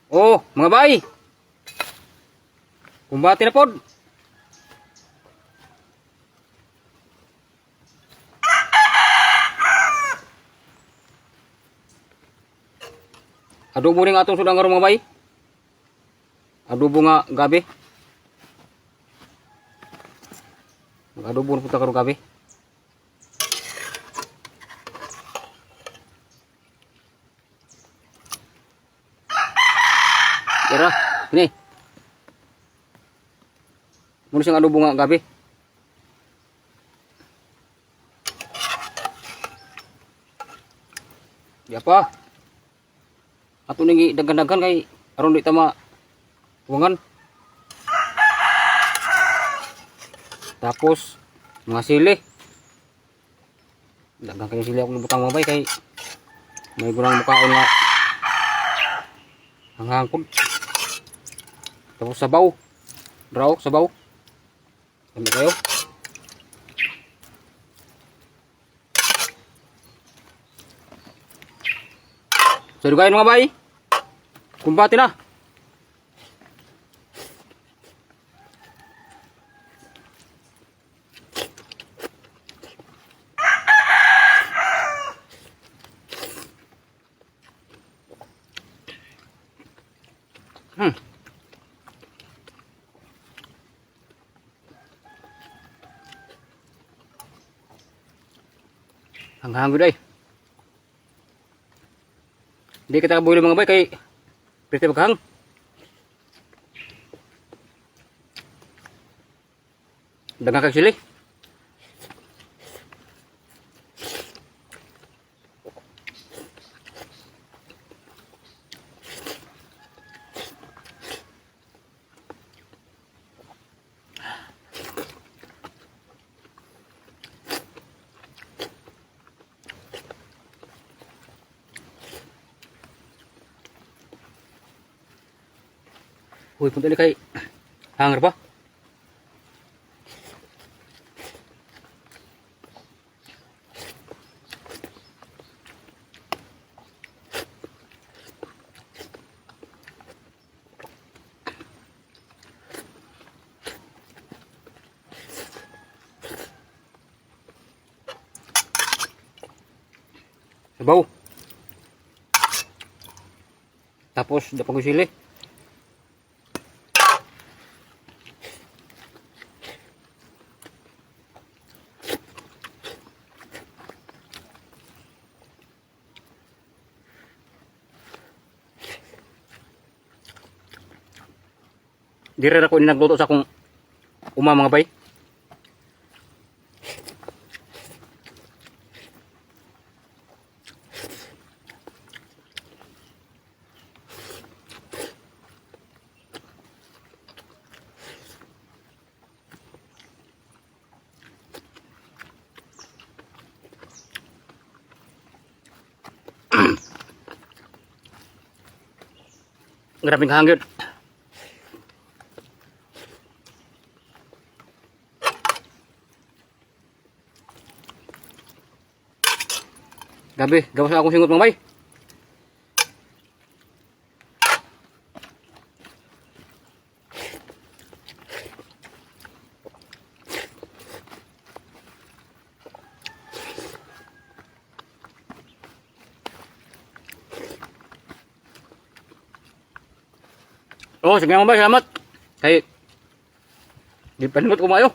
Oh, mga bay. Kumbate na pod. Adobo ning atong sudang karon, mga bay. Adobo nga gabi. Mag-adobo na punta karon gabi. Tara, ini. Muna siyang adobo nga gabi. Ya pa. Ato ning daghan-daghan kay aron di ta ma tuwangan. Tapos mga sili. Daghan kayo sili akong ibutang, mga bay, kay may gurang mukaon nga hanghangkod. Tapos sabaw. Draw, sabaw. Kami kayo. So dugayan, mga bay. Kumbate na. Hanghang gud ay. Hindi kita kabulo, mga bay, kay pwede maghang. Daghang kag sili. Uy, punta ni kay hanger pa. Sabaw. Tapos, dapag ko sili. Dire ra ko ni nagluto sa akong uma, mga bay. Grabeng hangin. Gabi, gawas na akong singot, mga bay. Oh, sige, mga bay, salamat. Kay di panimot ko mayo.